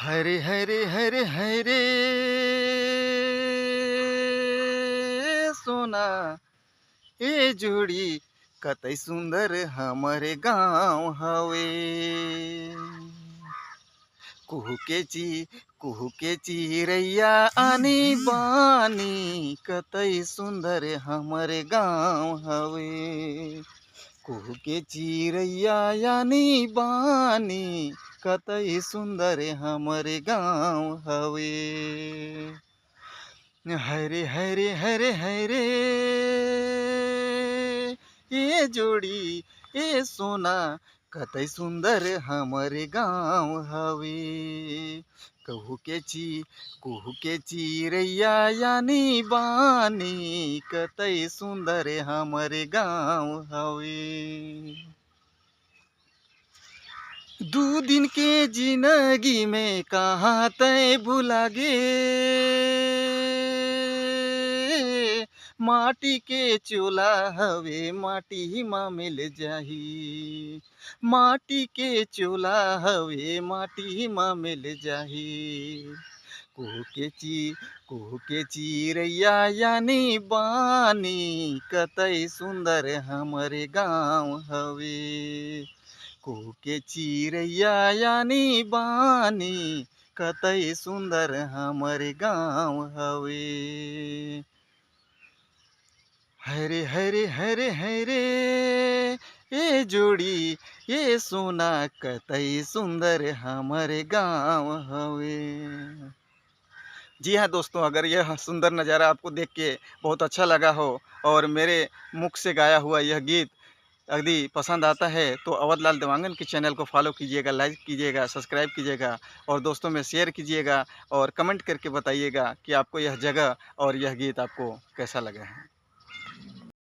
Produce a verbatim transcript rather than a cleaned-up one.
हरे हरे हरे हरे सोना, ए जोड़ी कतई सुंदर हमर गांव हवे। कुहू के ची कुहू के चिरैया आनी बानी, कतई सुंदर हमर गांव हवे। कुहू के चिरैया आनी बानी, कतई सुंदर हमर गांव हवे। हरे हरे हरे हरे, ए जोड़ी ए सोना, कतई सुंदर हमर गांव हवे। कहू के ची कहू के चिरैया आनी बानी, कतई सुंदर हमर गांव हवे। दू दिन के जिनगी में कहाँ तय भुला गे, माटी के चोला हवे, माटी मा मिल जाही। माटी के चोला हवे, माटी मा मिल जाही। कुहू के ची कुहू के चिरैया आनी बानी, कतई सुंदर हमर गांव हवे। कुहू के चिरैया आनी बानी, कतई सुंदर हमर गांव हवे। हरे हरे हरे हरे, ए जोड़ी ए सोना, कतई सुंदर हमर गांव हवे। जी हाँ दोस्तों, अगर यह सुंदर नज़ारा आपको देख के बहुत अच्छा लगा हो और मेरे मुख से गाया हुआ यह गीत यदि पसंद आता है तो अवध लाल देवांगन के चैनल को फॉलो कीजिएगा, लाइक कीजिएगा, सब्सक्राइब कीजिएगा और दोस्तों में शेयर कीजिएगा और कमेंट करके बताइएगा कि आपको यह जगह और यह गीत आपको कैसा लगा है।